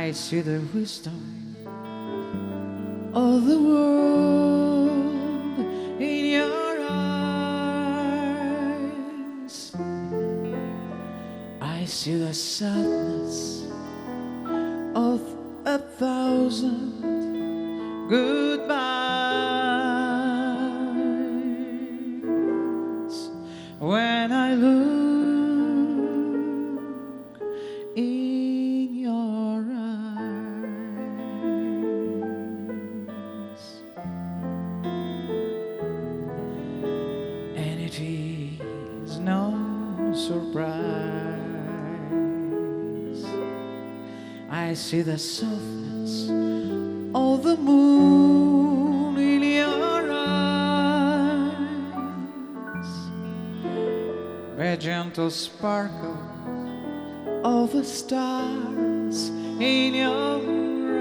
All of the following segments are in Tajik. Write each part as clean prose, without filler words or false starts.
I see the wisdom of the world in your eyes. I see the sadness of a thousand goodbyes. When I look in your eyes, and it is no surprise, I see the softness of the moon in your eyes, the gentle sparkle of the stars in your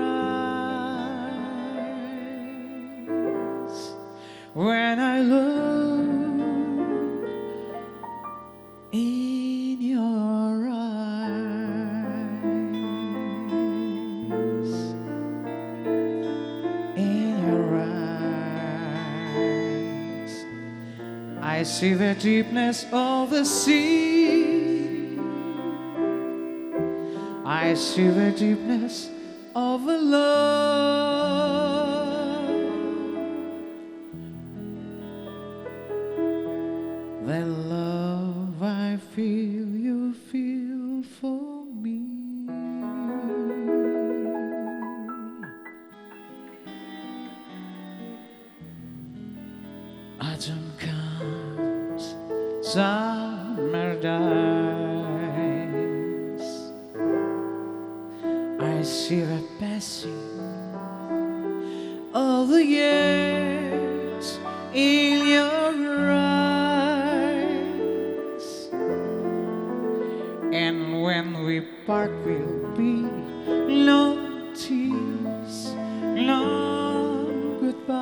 eyes. When I look in your eyes, in your eyes, I see the deepness of the sea. I see the deepness of a love. The love I feel you feel for me. Autumn comes, summer dies. I see the passing of the years in your eyes. And when we part will be no tears, no goodbyes.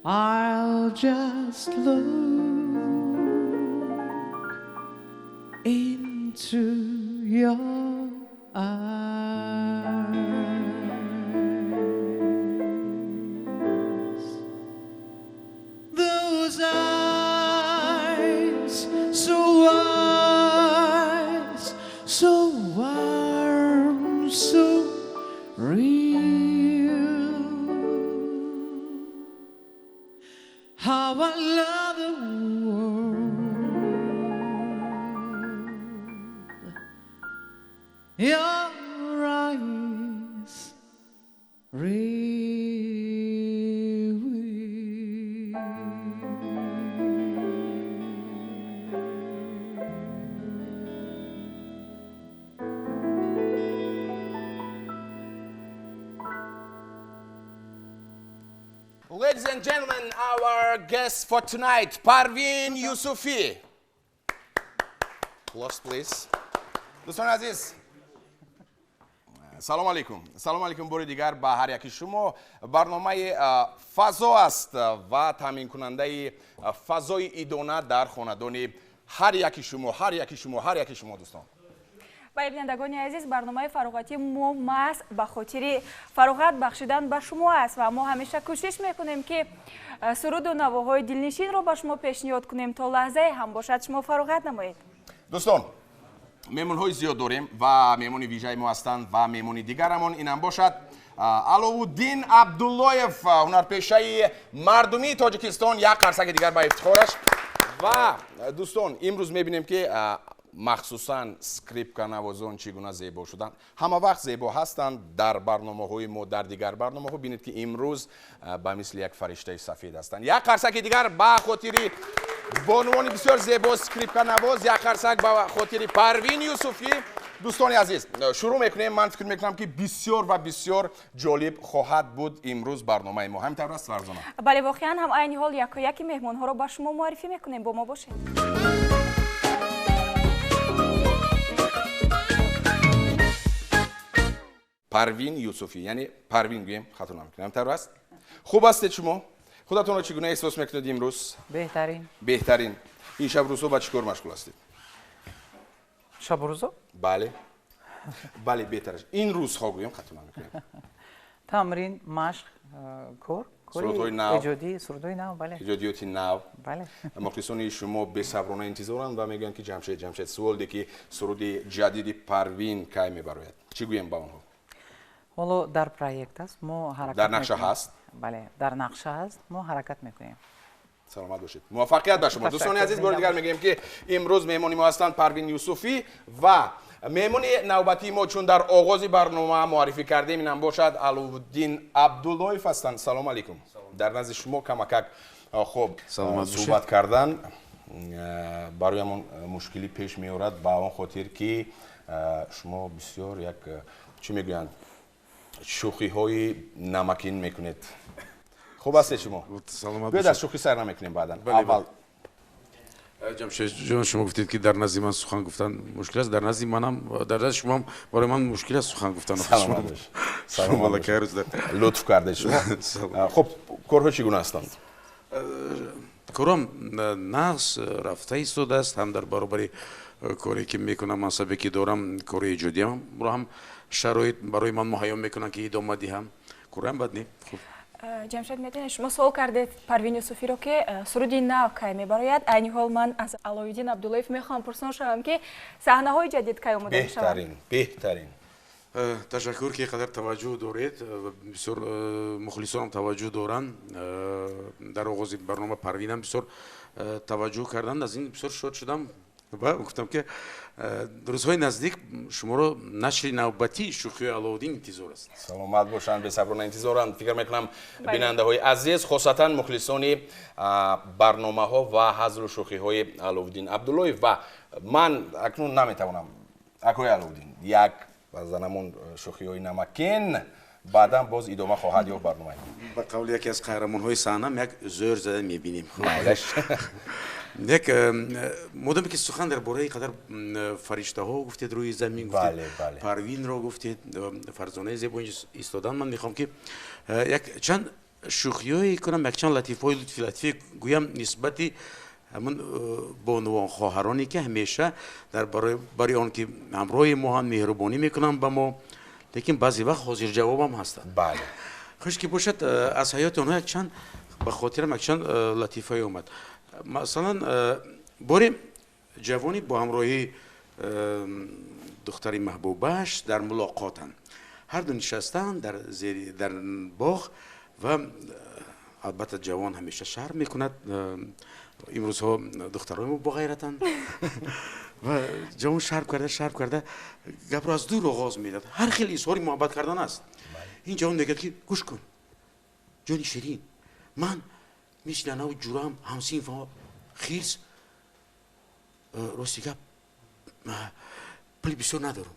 I'll just look into your eyes. Those eyes so wise, so warm, so real. How I love the world. Your eyes reveal. Ladies and gentlemen, our guest for tonight, Parvin Yusufi. Applause, please. Дӯстони азиз, салом алейкум. Салом алейкум бори дигар ба ҳар яки шумо. Барномаи фазо аст ва таъминкунандаи фазои идона дар хонадони ҳар яки шумо, ҳар яки шумо, ҳар яки шумо, дӯстон. Бале, бинандагони азиз, барномаи фароғатии мо маҳз ба хотири фароғат бахшидан ба шумо аст ва мо ҳамеша кӯшиш мекунем, ки суруду навоҳои дилнишинро ба шумо пешниҳод кунем, то лаҳзае ҳам бошад шумо фароғат намоед. Дӯстон, меҳмонҳои зиёд дорем ва меҳмони вижаи мо ҳастанд ва меҳмони дигарамон инам бошад Аловуддин Абдуллоев, ҳунарпешаи мардумии Тоҷикистон. Як қарсаки дигар ба ифтихораш. Ва дӯстон, имрӯз мебинем, ки махсусан скрипканавозон чӣ гуна зебо шуданд. Ҳама вақт зебо ҳастанд дар барномаҳои мо, дар дигар барномаҳо. Бинед, ки имрӯз ба мисли як фариштаи сафед ҳастанд. Як қарсаки дигар ба хотири бонувони бисёр зебо скрипканавоз, як қарсак ба хотири Парвин Юсуфӣ. Дӯстони азиз, шурӯъ мекунем. Ман фикр мекунам, ки бисёр ва бисёр ҷолиб хоҳад буд имрӯз барномаи мо. Ҳамин тавр аст, Фарзона? Бале, воқеан ҳам, айни ҳол якояки меҳмонҳоро ба шумо муаррифӣ мекунем. Бо мо бошед. Парвин Юсуфӣ, яъне Парвин гӯем, хато намекунем, ҳамин тавр аст? Хуб ҳастед шумо? Худатонро чӣ гуна эҳсос мекунед имрӯз? Беҳтарин. Беҳтарин. Ин шаб рӯзҳо ба чӣ кор машғул ҳастед? Шабу рӯзо? Бале, бале, беҳтараш ин рӯзҳо гӯем, хато намекунем. Тамрин, машқ, кор, сурудҳои нав, эҷодӣ, сурудҳои нав, бале, эҷодиёти нав. Бале. Мухлисони шумо бесаброна интизоранд ва мегӯянд, ки Ҷамшед, Ҷамшед, суол де, ки суруди ҷадиди Парвин кай мебарояд? Чӣ гӯем ба онҳо? Ҳоло дар проект аст, мо ҳаракат Дар нақша ҳаст? Бале, дар нақша ҳаст, мо ҳаракат мекунем. Саломат бошед, муваффақият ба шумо. Дӯстони азиз, бори дигар мегӯем, ки имрӯз меҳмони мо ҳастанд Парвин Юсуфӣ ва меҳмони навбатии мо, чун дар оғози барнома муаррифӣ кардем, инам бошад Аловуддин Абдуллоев ҳастанд. Салом алейкум. Дар назди шумо камакак хуб суҳбат кардан бароямон мушкилӣ пеш меорад, ба он хотир ки шумо бисёр як, чӣ мегӯянд, шӯхиҳои намакин мекунед. Хуб ҳастед шумо? Биёед, аз шӯхӣ сар намекунем, баъдан аввал Ҷамшедҷон, шумо гуфтед, ки дар назди ман сухан гуфтан мушкил аст. Дар назди манам, дар назди шумоам барои ман мушкил аст сухан гуфтан. Лутф кардед шумо. Хуб, корҳо чӣ гуна ҳастанд? Кором нағз рафта истодааст. Ҳам дар баробари коре ки мекунам, мансабе ки дорам, кори эҷодиамро ҳам шароит барои ман муҳайё мекунам, ки идома диҳам. Корам бад не, хуб. Ҷамшед, медонед, шумо суол кардед Парвин Юсуфиро, ки суруди нав кай мебарояд. Айни ҳол ман аз Аловиддин Абдуллоев мехоҳам пурсон шавам, ки саҳнаҳои ҷадид кай омода мешаванд? Беҳтарин, беҳтарин. Ташаккур, ки қадар таваҷҷӯҳ доред. Бисёр мухлисонам таваҷҷӯҳ доранд. Дар оғози барнома Парвинам бисёр таваҷҷӯҳ карданд, аз ин бисёр шод шудам ва гуфтам, ки рӯзҳои наздик шуморо нашри навбатии шӯхиҳои Аловуддин интизор аст. Саломат бошанд, бесаброна интизоранд, фикр мекунам, бинандаҳои азиз, хосатан мухлисони барномаҳо ва ҳазлу шӯхиҳои Аловуддин Абдуллоев. Ва ман акнун наметавонам, акои Аловуддин, як занамон шӯхиҳои намакин, баъдан боз идома хоҳад ёфт барномаи. Ба қавли яке аз қаҳрамонҳои саҳнам, як зӯр зада мебинем. Як модаме ки сухан дар бораи қадар фариштаҳо гуфтед, рӯи замин гуфтед, Парвинро гуфтед, Фарзонаи зебо истодан, ман мехоҳам, ки як чанд шӯхиҳое кунам, якчанд латифаҳои лутфи латифе гӯям нисбати ҳамун бонувон, хоҳароне, ки ҳамеша дар барои он ки ҳамроҳи моҳанд, меҳрубонӣ мекунанд ба мо, лекин баъзе вақт ҳозирҷавобам ҳастанд. Хуш ки бошад, аз ҳаёти онҳо якчанд ба хотирам якчанд латифае омад. Масалан, боре ҷавоне бо ҳамроҳии духтари маҳбубааш дар мулоқотанд. Ҳарду нишастанд дар зери дар боғ ва албатта ҷавон ҳамеша шарм мекунад. Имрӯзҳо духтарои мо боғайратанд. Ва ҷавон шарм карда, шарм карда, гапро аз дур оғоз медиҳад. Ҳар хел изҳори муҳаббат кардан аст. Ин ҷавон мегӯяд, ки гӯш кун, ҷони ширин, ман мисли анаву ҷурам, ҳамсинфа хирс, рости гап, пули бисёр надорам.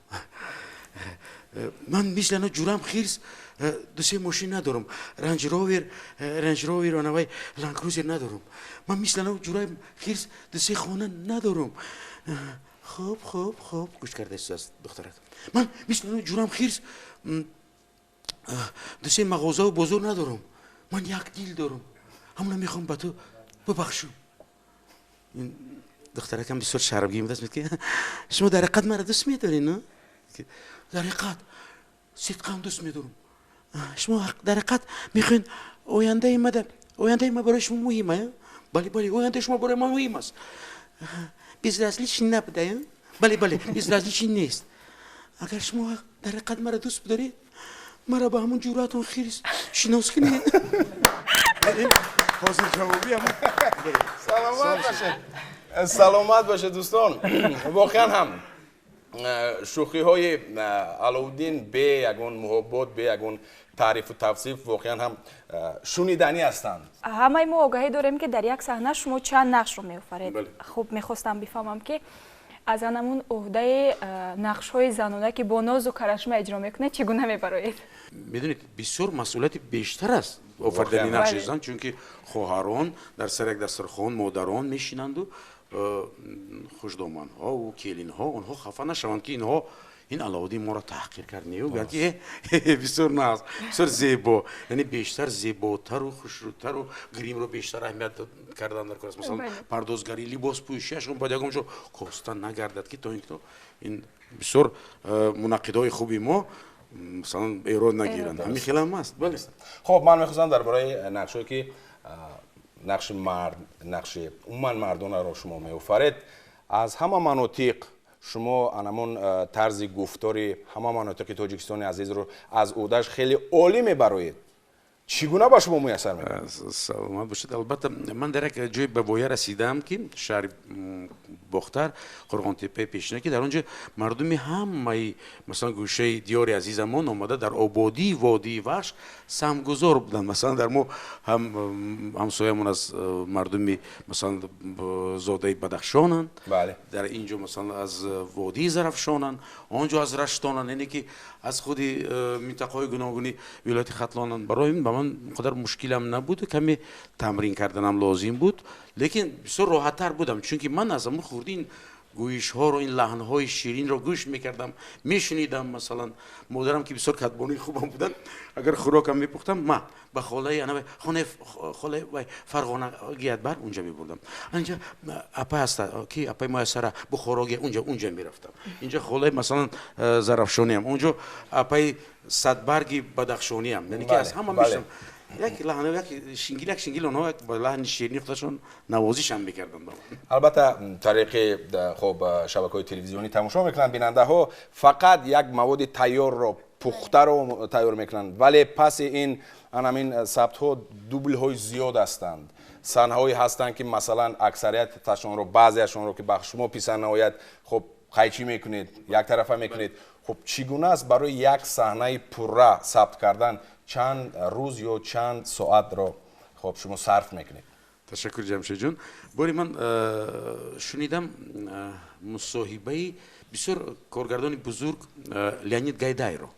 Ман мисли ана ҷурам хирс дусе мошин надорам, Рандж Ровер, Рендж Ровер, анавай Ландкрузер надорам. Ман мисли ана ҷурам хирс дусе хона надорам. Хуб, хуб, хуб, гӯш карда истодааст духтарак. Ман мисли ана ҷурам хирс дусе мағозаву бозор надорам. Ман як дил дорам, ҳамона мехоҳам ба ту бубахшам. Ин духтаракам бисёр шармгин будааст, мегӯяд, ки шумо дар ҳақиқат маро дӯст медоред? На, дар ҳақиқат сидқан дӯст медорам. Шумо дар ҳақиқат мехоҳед ояндаи мада, ояндаи ма барои шумо муҳим? Бале, бале, ояндаи шумо барои ман муҳим аст. Безразличный набуда? Бале, бале, безразличный нест. Агар шумо дар ҳақиқат маро дӯст бидоред, маро ба ҳамон ҷуръатон хирс шинос кунед. Ҳозирҷавобӣ. Саломат бошед, саломат бошед, дӯстон. Воқеан ҳам шӯхиҳои Аловуддин бе ягон муҳобот, бе ягон таърифу тавсиф воқеан ҳам шуниданӣ ҳастанд. Ҳамаи мо огаҳӣ дорем, ки дар як саҳна шумо чанд нақшро меофаред. Хуб, мехостам бифаҳмам, ки аз анамун уҳдаи нақшҳои занона, ки бо нозу карашма иҷро мекунед, чӣ гуна мебароед? Медонед, бисёр масъулияти бештар аст офаридани нақши зан, чунки хоҳарон дар сари як дастархон, модарон мешинанду хушдоманҳову келинҳо, онҳо хафа нашаванд, ки инҳо ин Аловуддин моро таҳқир кард, не, гӯянд, ки бисёр нағз, бисёр зебо. Яъне бештар зеботару хушрӯтару гримро бештар аҳамият кардан дар кор аст. Масалан, пардозгарӣ, либоспӯшиашон бояд ягон ҷо коста нагардад, ки то ин ки Ин бисёр мунаққидҳои хуби мо масалан эрод нагиранд. Ҳамин хел ҳам аст. Бале. Хуб, ман мехостам дар бораи нақшҳое ки нақши мард, нақши умуман мардонаро шумо меофаред, аз ҳама манотиқ шумо анамон тарзи гуфтори ҳама манотиқи Тоҷикистони азизро аз ӯҳдаш хеле олӣ мебароед. Чӣ гуна ба шумо муяссар мекунад? Саломат бошед. Албатта, ман дар як ҷой ба воя расидаам, ки шаҳри Бохтар, Қурғонтеппаи пешина, ки дар он ҷо мардуми ҳамаи масалан гӯшаи диёри азизамон омада дар ободии водии Вахш саҳмгузор буданд. Масалан, дар мо ҳамсоямон аз мардуми масалан зодаи Бадахшонанд, дар ин ҷо масалан аз водии Зарафшонанд, он ҷо аз Раштонанд, яъне ки аз худи минтақаҳои гуногуни вилояти Хатлонанд. Барои ин ба ман он қадар мушкилам набуд, каме тамрин карданам лозим буд, лекин бисёр роҳаттар будам, чунки ман аз ҳамон хурдӣ ин гӯишҳоро, ин лаҳнҳои ширинро гӯш мекардам, мешунидам. Масалан, модарам, ки бисёр кадбонуи хубам буданд, агар хӯрокам мепухтам, ма ба холаи ана хонаи холаи вай Фарғона гият бар унҷа мебурдам. Анҷа апа ҳаста, ки апаи Муяссара Бухорогия, унҷа мерафтам. Инҷа холаи масалан Зарафшониам, унҷо апаи Садбарги Бадахшониам, яъне ки аз ҳама мешунам. Як лаҳн, як шингил, як шингил, онҳо як ба лаҳни ширини худашон навозишам мекарданд ба ман. Албатта, тариқи хуб шабакаҳои телевизионӣ тамошо мекунанд бинандаҳо, фақат як маводи тайёрро, пухтаро тайёр мекунанд, вале паси ин анамин сабтҳо дублҳои зиёд ҳастанд, саҳнаҳое ҳастанд, ки масалан аксарияташонро, баъзеашонро, ки ба шумо писанд наояд, хуб қайчӣ мекунед, яктарафа мекунед. Хуб, чӣ гуна аст барои як саҳнаи пурра сабт кардан чанд рӯз ё чанд соатро хуб шумо сарф мекунед? Ташаккур, Ҷамшедҷон. Бори ман шунидам мусоҳибаи бисёр коргардони бузург Леонид Гайдайро.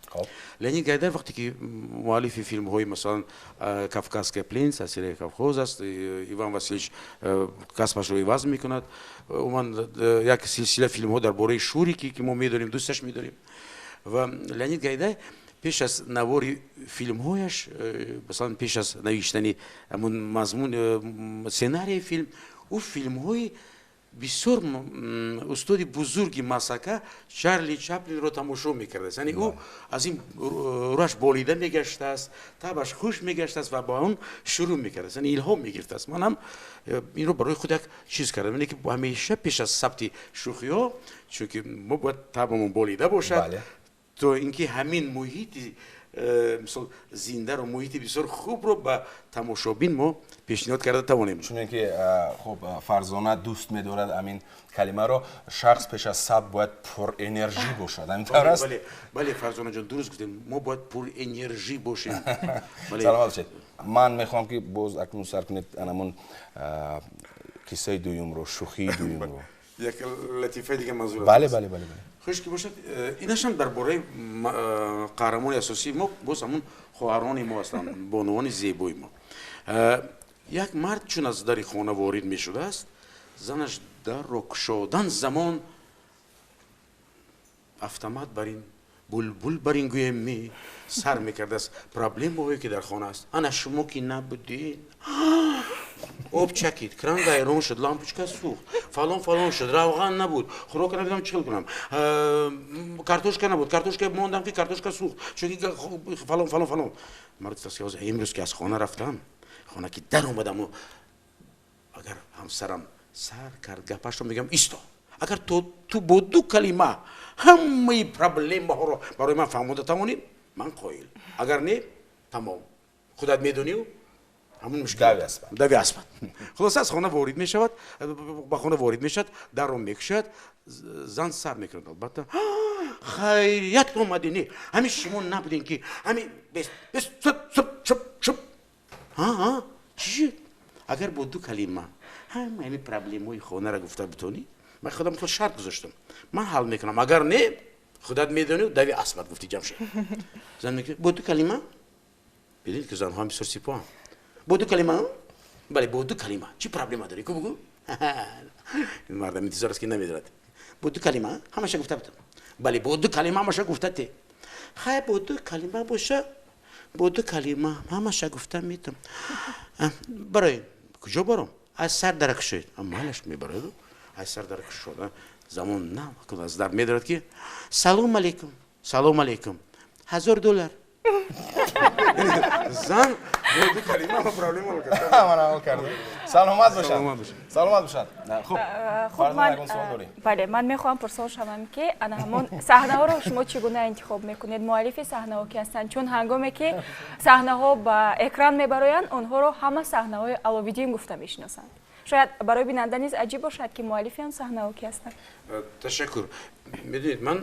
Леонид Гайдай вақте ки муаллифи филмҳои масалан «Кавказская пленница», «Серия Кавкоз» аст, Иван Васильевич касбашро иваз мекунад, умуман як силсила филмҳо дар бораи Шурики, ки мо медонем, дӯсташ медорем. Ва Леонид Гайдай пеш аз навори филмҳояш, масалан пеш аз навиштани ҳамун мазмун, сценарии филм, ӯ филмҳои бисёр устоди бузурги масака Чарли Чаплинро тамошо мекардааст. Яъне ӯ аз ин рӯаш болида мегаштааст, табаш хуш мегаштааст ва ба он шурӯъ мекардааст, яъне илҳом мегирифтааст. Ман ҳам инро барои худ як чиз кардам, яъне ки ҳамеша пеш аз сабти шӯхиҳо, чунки мо бояд табамон болида бошад, то ин ки ҳамин муҳити мисол зиндаро, муҳити бисёр хубро ба тамошобин мо пешниҳод карда тавонем. Чунин ки хуб Фарзона дӯст медорад ҳамин калимаро, шахс пеш аз сабт бояд пурэнержӣ бошад. Ҳамин тавр аст? Бале, бале, Фарзонаҷон, дуруст гуфтем, мо бояд пурэнержӣ бошем. Саломат бошед. Ман мехоҳам, ки боз акнун сар кунед анамон қиссаи дуюмро, шӯхии дуюмро. Як латифаи дига манзур? Бале, бале, бале, бале. Хуш ки бошад, инашам дар бораи қаҳрамони асосии мо, боз ҳамун хоҳарони мо ҳастанд, бонувони зебои мо. Як мард чун аз дари хона ворид мешудааст, занаш дарро кушодан замон автомат бар ин булбул бар ин гӯем ми сар мекардааст проблемаҳое, ки дар хона аст. Ана шумо ки набудед, об чакид, кран вайрон шуд, лампочка сӯхт, фалон фалон шуд, равған набуд, хӯрока намедонам чӣ хел кунам, картошка набуд, картошка мондам, ки картошка сӯхт, чунки фалон фалон фалон. Мард гуфтааст, ки ҳозир имрӯз ки аз хона рафтам, хона ки даромадаму агар ҳамсарам сар кард гапашро, мегӯям: «Исто, агар ту бо ду калима ҳамаи проблемаҳоро барои ман фаҳмода тавонӣ, ман қоил, агар не, тамом, худат медонию ҳамун мушкил». Дави аспат. Дави аспат. Хулоса, аз хона ворид мешавад, ба хона ворид мешавад, дарро мекушояд, зан сар мекунад, албатта: «Хайрият омадӣ? Не, ҳамин шумо набудем, ки ҳамин бес бес суп суп шуп шуп». Ҳа, чӣ шуд? Агар бо ду калима ҳама ҳамин проблемаҳои хонаро гуфта битонӣ, ман худам худ шарт гузоштам, ман ҳал мекунам, агар не, худат медонӣ, дави аспат гуфти Ҷамшед. Зан мегӯяд: «Бо ду калима?» Бидонед, ки занҳо бисёр сипоҳанд. «Бо ду калима? Бале, бо ду калима. Чӣ проблема дорӣ, ку бугӯ». Мардам интизор аст, ки намедонад. «Бо ду калима ҳамаша гуфта бутам?» «Бале, бо ду калима ҳамаша гуфта те». «Хай, бо ду калима боша, бо ду калима ҳамаша гуфта метам. Барои куҷо баром? Аз сар дара кушоед». Малаш мебарояду аз сар дара кушода. Замон на аз дар медорад ки салом алейкум, салом алейкум, $1000. Зан ду калима ма проблема ҳал кард. Саломат бошад, саломат бошад. Хуб, Фарзона, ягон суол дорӣ? Бале, ман мехоҳам пурсон шавам, ки ана ҳамон саҳнаҳоро шумо чӣ гуна интихоб мекунед? Муаллифи саҳнаҳо ки ҳастанд? Чун ҳангоме ки саҳнаҳо ба экран мебароянд, онҳоро ҳама саҳнаҳои Аловиддин гуфта мешиносанд. Шояд барои бинанда низ аҷиб бошад, ки муаллифи он саҳнаҳо ки ҳастанд. Ташаккур. Медонед, ман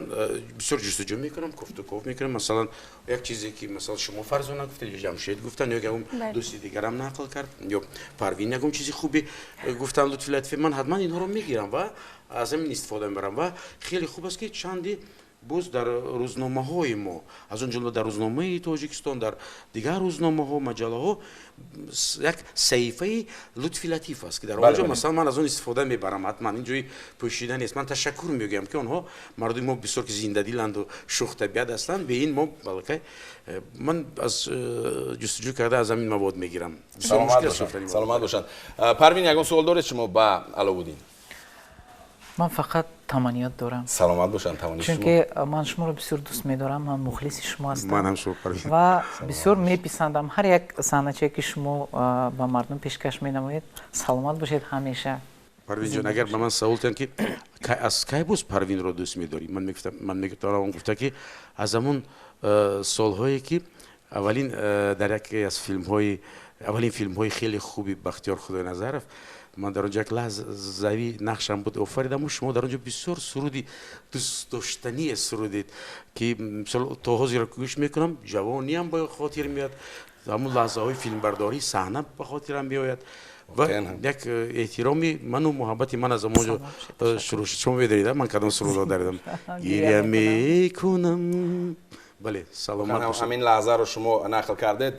бисёр ҷустуҷӯ мекунам, кофтуков мекунам. Масалан, як чизе ки масалан шумо, Фарзона, гуфтед ё Ҷамшед гуфтанд, ё ягон дӯсти дигарам нақл кард, ё Парвин ягон чизи хуби гуфтанд, Лутфи Латифе, ман ҳатман инҳоро мегирам ва аз ҳамин истифода мебарам. Ва хеле хуб аст, ки чанде боз дар рӯзномаҳои мо, аз он ҷумла дар рӯзномаи Тоҷикистон, дар дигар рӯзномаҳо, маҷаллаҳо як саҳифаи Лутфи Латиф аст, ки дар он ҷо масалан ман аз он истифода мебарам. Ҳатман ин ҷои пӯшида нест. Ман ташаккур мегӯям, ки онҳо, мардуми мо бисёр ки зиндадиланду шӯхтабиат ҳастанд. Бе ин мо балакай ман аз ҷустуҷӯ карда аз ҳамин мавод мегирам. Саломат бошанд. Парвин, ягон суол доред шумо ба Аловуддин? Ман фақат таманниёт дорам. Саломат бошанд, таманни. Чунки ман шуморо бисёр дӯст медорам, ман мухлиси шумо ҳастам. Ман ҳам шумо, Парвин. Ва бисёр меписандам ҳар як саҳначае, ки шумо ба мардум пешкаш менамоед. Саломат бошед ҳамеша. Парвинҷон, агар ба ман савол диҳанд, ки аз кай боз Парвинро дӯст медорӣ, ман мегуфтам, ман мегуфтам, гуфта, ки аз ҳамон солҳое, ки аввалин дар яке аз филмҳои аввалин филмҳои хеле хуби Бахтиёр Худойназаров ман дар он ҷо як лаҳзави нақшам буд, офаридаму шумо дар он ҷо бисёр суруди дӯстдоштание сурудед, ки мисол то ҳозир гӯш мекунам, ҷавониам ба хотир меояд, ҳамун лаҳзаҳои филмбардории саҳна ба хотирам меояд. Ва як эҳтироми ману муҳаббати ман аз ҳамон ҷо шурӯъ шуд. Шумо медонед, ман кадом сурудро даридам? Гиря мекунам. Бале, саломат бошед. Ҳамин лаҳзаро шумо нақл кардед,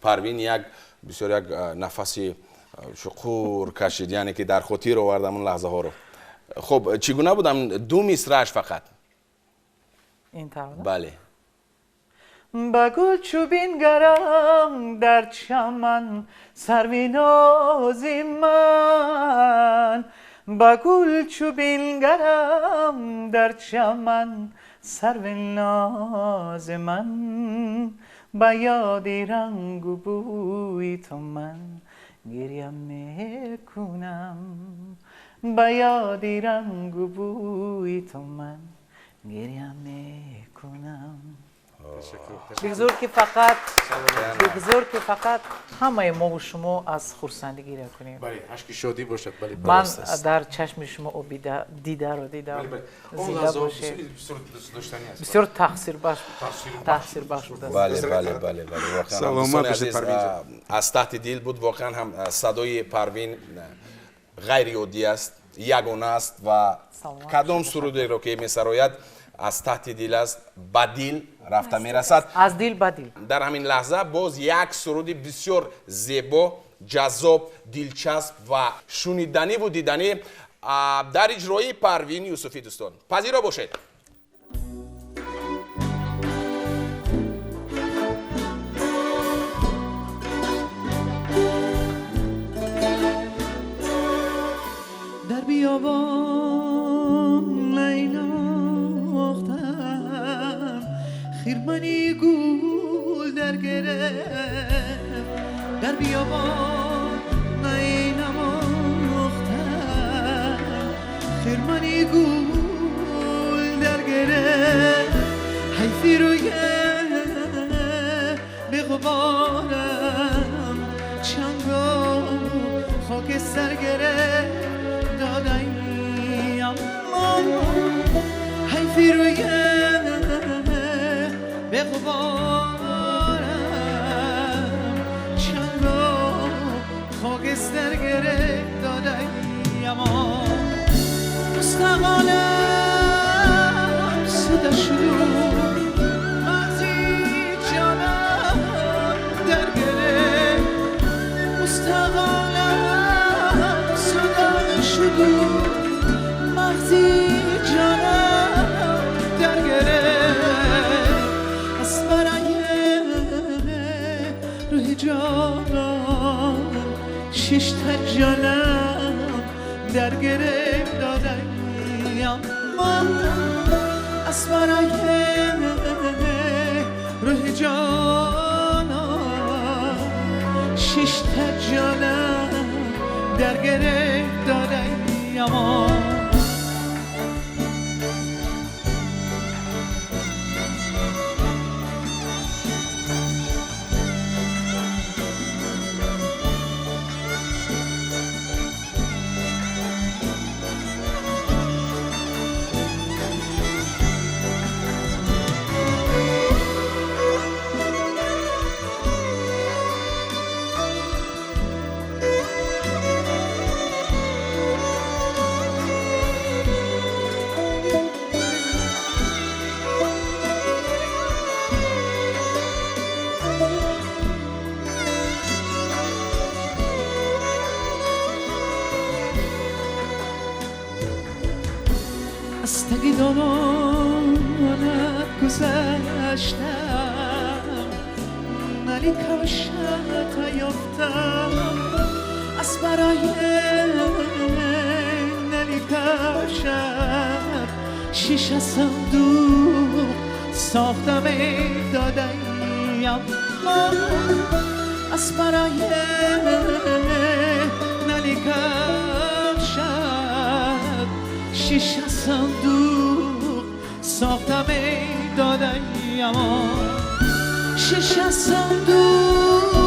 Парвин як бисёр як нафаси чуқур кашид, яъне ки дар хотир овард ҳамон лаҳзаҳоро. Хуб, чӣ гуна будам ду мисрааш фақат? Ин тарона? Бале. Ба гул чу бингарам дар чаман, сарви нози ман, ба гул чу бингарам дар чаман, сарви нози ман, ба ёди рангу бӯи ту ман гиря мекунам, ба ёди рангу бӯи ту ман гиря мекунам. Бигзор ки фақат, бигзор ки фақат ҳамаи мову шумо аз хурсандӣ гиря кунем. Бале, ашки шодӣ бошад, бале. Ман дар чашми шумо оби дидаро дидам. Зинда бошед. Бисёр таъсирбахш, таъсирбахш будааст. Бале, бале, бале, бале, воқеан. Саломат бошед, Парвинҷон. Аз таҳти дил буд. Воқеан ҳам садои Парвин ғайриоддӣ аст, ягона аст ва кадом сурудеро ки месарояд, аз таҳти дил аст, ба дил рафта мерасад. Аз дил ба дил. Дар ҳамин лаҳза боз як суруди бисёр зебо, ҷаззоб, дилчасп ва шуниданиву диданӣ дар иҷрои Парвин Юсуфӣ. Дӯстон, пазиро бошед. Дар биёбон наинохтам, хирмани гул дар гирифт. Дар биёбон наинамохтам, хирмани гул дар гирифт. حیفی روی به غبارم چنگا خاکستر گرفت دادیم. حیفی روی به غبارم چنگا خاکستر گرفت دادیم. مستقالم صدا شد، مغزی جانم در گرفت. مستقالم صدا شد، مغزی جانم در گرفت. از برای روح جانم شش تا جانم در گرفت دادیم. از برای روح جانم شش تا جانم در گره دادیم. دامانت گذشتم نلی کفشت یافتم از برای نلی کفشت شیشه صندوق ساختم دادیم از برای نلی کفشت شیشه صندوق ساختم دادیم شیشه صندوق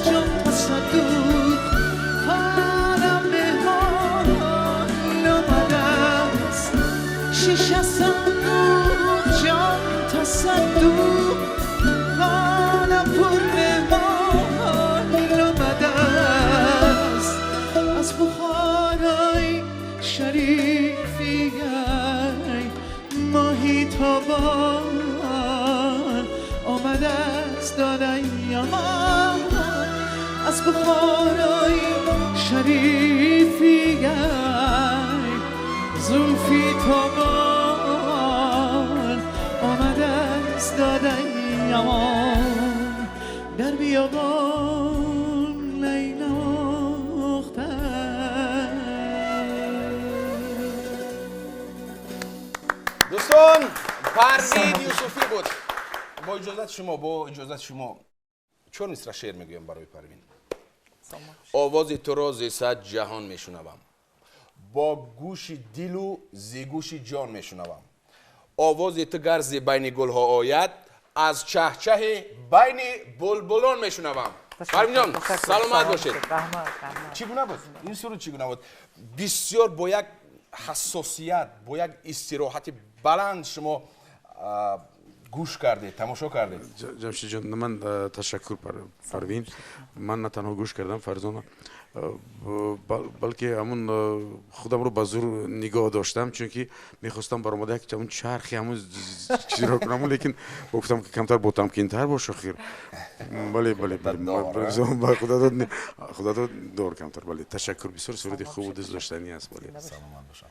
جان تصدوق حالم مهمان آمده است شیشه صندوق جان تصدوق حالم پر مهمان آمده است از بخارای شریفی ماهی تابان آمده است دادیم از بخارای شریفی زلفی تابان آمده است دادیم در بیابان نیناختن. دوستان پروین یوسفی بود. با اجازت شما چون مصرع شعر میگویم برای پروین. آواز تو را ز صد جهان میشنوم، با گوش دل و ز گوش جان میشنوم. آواز تو گر ز بین گلها آید، از چهچه بین بلبلان میشنوم. پروین جان سلامت باشید. چگونه بود این سرود؟ چگونه بود؟ بسیار با یک حساسیت، با یک استراحت بلند شما گوش کردید، تماشا کردید. جمشید جان من تشکر پروین. من نه تنها گوش کردم فرزانه، بلکه همون خودم رو به زور نگاه داشتم، چون که میخواستم برآمده که همون چرخی همون چیزی رو کنم، لیکن گفتم که کمتر با تمکین‌تر باش خیر. بله بله بله خدا داد دور کمتر. بله تشکر، بسیار سرود خوب و دوست داشتنی است. بله سلامت باشد.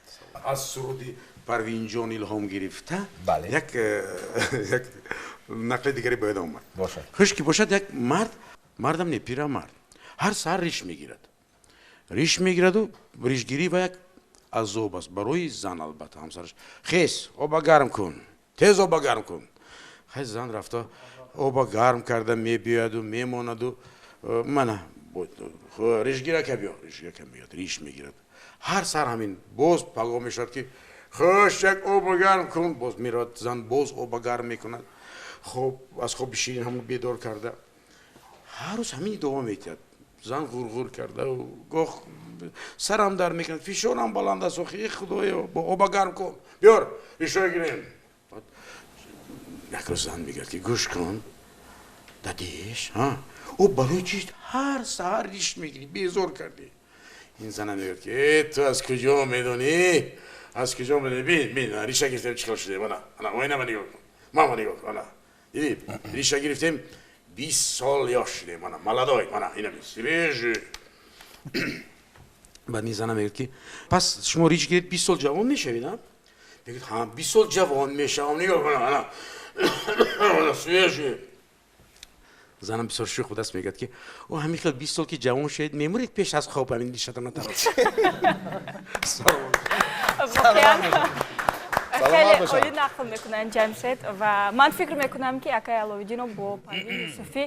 از سرود پروین جان الهام گرفته یک یک نقل دیگری باید آمد. باشد. خوش که باشد یک مرد، مردم نه پیرمرد، هر سر ریش میگیرد، ریش میگیرد و ریشگیری و یک عذاب است برای زن. البته همسرش خیس آب گرم کن، تیز آب گرم کن. خیس زن رفته آب گرم کرده میبیاد و میماند و من ریشگیره که بیا، ریشگیره که میاد ریش میگیرد. هر سر همین باز پگاه میشد که خوش یک آب گرم کن، باز میراد زن باز آب گرم میکند. خب از خواب شیرین همون بیدار کرده، هر روز همین ادامه میداد. زن غرغر کرده و گاه سرم در میکند، فشارم بلند است، آخه خدایا با آب گرم کن، بیار ریشو گیریم. یک روز زن میگه که گوش کن دادیش، ها او برای چی هر سحر ریش میگیری، بیزار کردی. این زنم میگه که تو از کجا میدونی؟ از کجا میدونی؟ بین بین ریشه گرفتیم چیکار شده؟ انا انا آینه من نگاه کن، ماما نگاه کن، انا دیدی ریشه گرفتیم 20 سال یاش شدیم، انا مالادوی، انا اینم свежий. بعد این زنم میگه که پس شما ریش گرفت 20 سال جوان میشوید؟ ها میگه ها 20 سال جوان میشم، نگاه کن انا انا свежий. زنم بسیار شوخ بود است، میگه که او همین خیلی 20 سال که جوان شدید میمورید پیش از خواب همین ریشتون تراش. Воқеан хеле олӣ нақл мекунанд Ҷамшед, ва ман фикр мекунам, ки акай Аловиддинро бо Парвин Юсуфӣ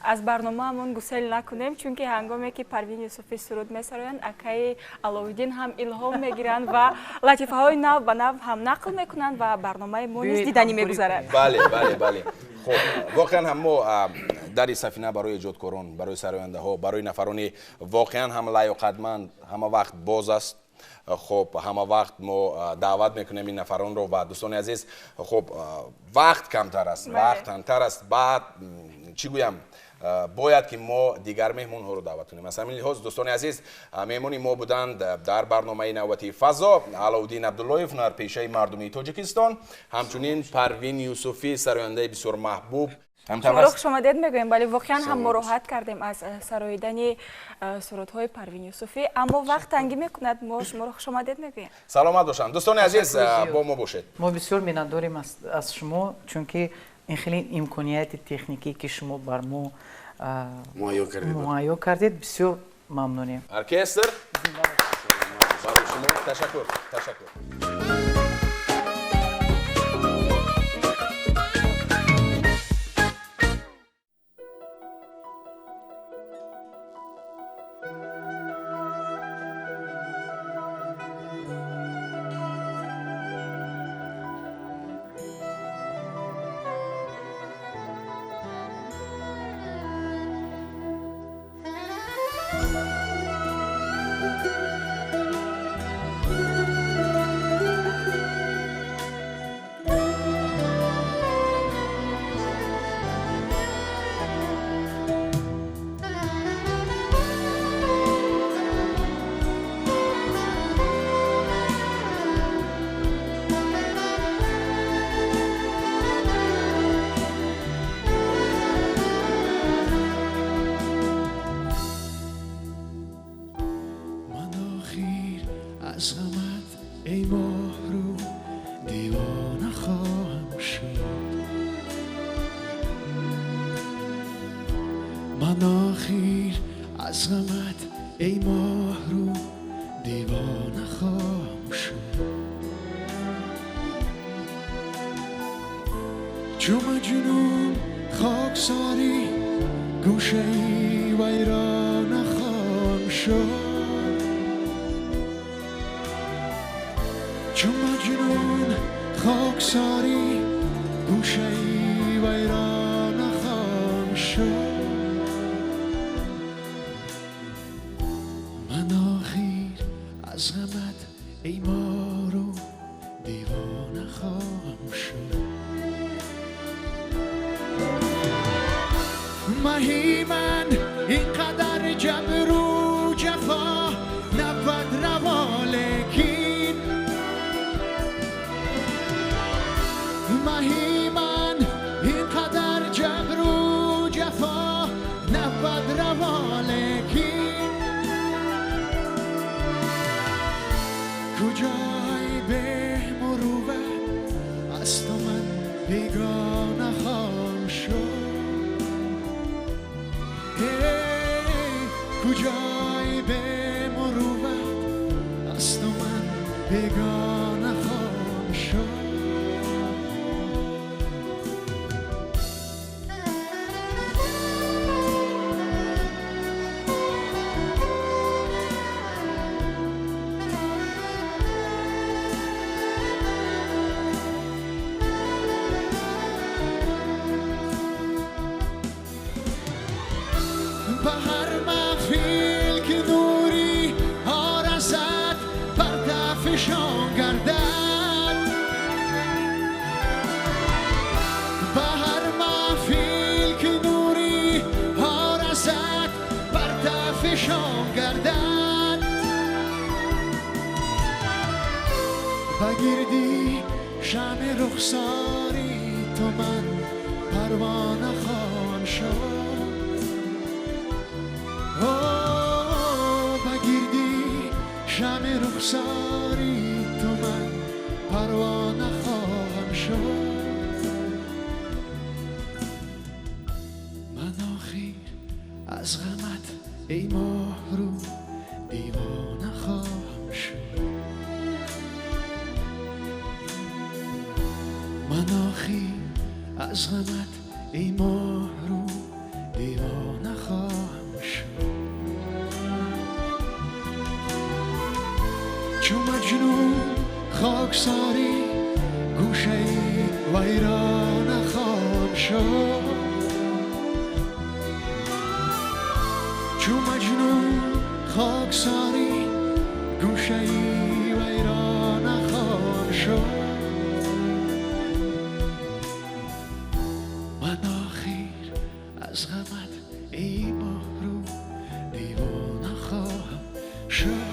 аз барномаамон гусел накунем, чунки ҳангоме ки Парвин Юсуфӣ суруд месароянд, акаи Аловиддин ҳам илҳом мегиранд ва латифаҳои нав ба нав ҳам нақл мекунанд ва барномаи мо низ диданӣ мегузарад. Бале, бале, бале. Хуб, воқеан ҳам мо дари сафина барои эҷодкорон, барои сарояндаҳо, барои нафарони воқеан ҳам лаёқатманд ҳама вақт боз аст. Хуб, ҳама вақт мо даъват мекунем ин нафаронро ва дӯстони азиз, хуб, вақт камтар аст, вақт камтар аст. Баъд чӣ гӯям, бояд ки мо дигар меҳмонҳоро даъват кунем. Аз ҳамин лиҳоз, дӯстони азиз, меҳмони мо буданд дар барномаи навбатии Фазо Аловуддин Абдуллоев, ҳунарпешаи мардумии Тоҷикистон, ҳамчунин Парвин Юсуфӣ, сарояндаи бисёр маҳбуб. Шуморо хушомадед мегӯем. Бале, воқеан ҳам мо роҳат кардем аз сароидани сурудҳои Парвин Юсуфӣ, аммо вақт тангӣ мекунад. Мо шуморо хушомадед мегӯем. Саломат бошанд. Дӯстони азиз, бо мо бошед. Мо бисёр миннатдорем аз шумо, чунки ин хеле имконияти техникӣ, ки шумо бар мо муҳайё кардед, бисёр мамнунем. Оркестр барои шумо ташаккур, ташаккур. ای ماه رو دیوانه خواهم شد. از غمت ای ماه رو دیوانه خواهم شد. چو مجنون خاکساری گوشه ویرانه خواهم شد. چو مجنون خاکساری گوشه ویرانه خواهم شد. من آخر از غمت ای ماه رو دیوانه خواهم شد.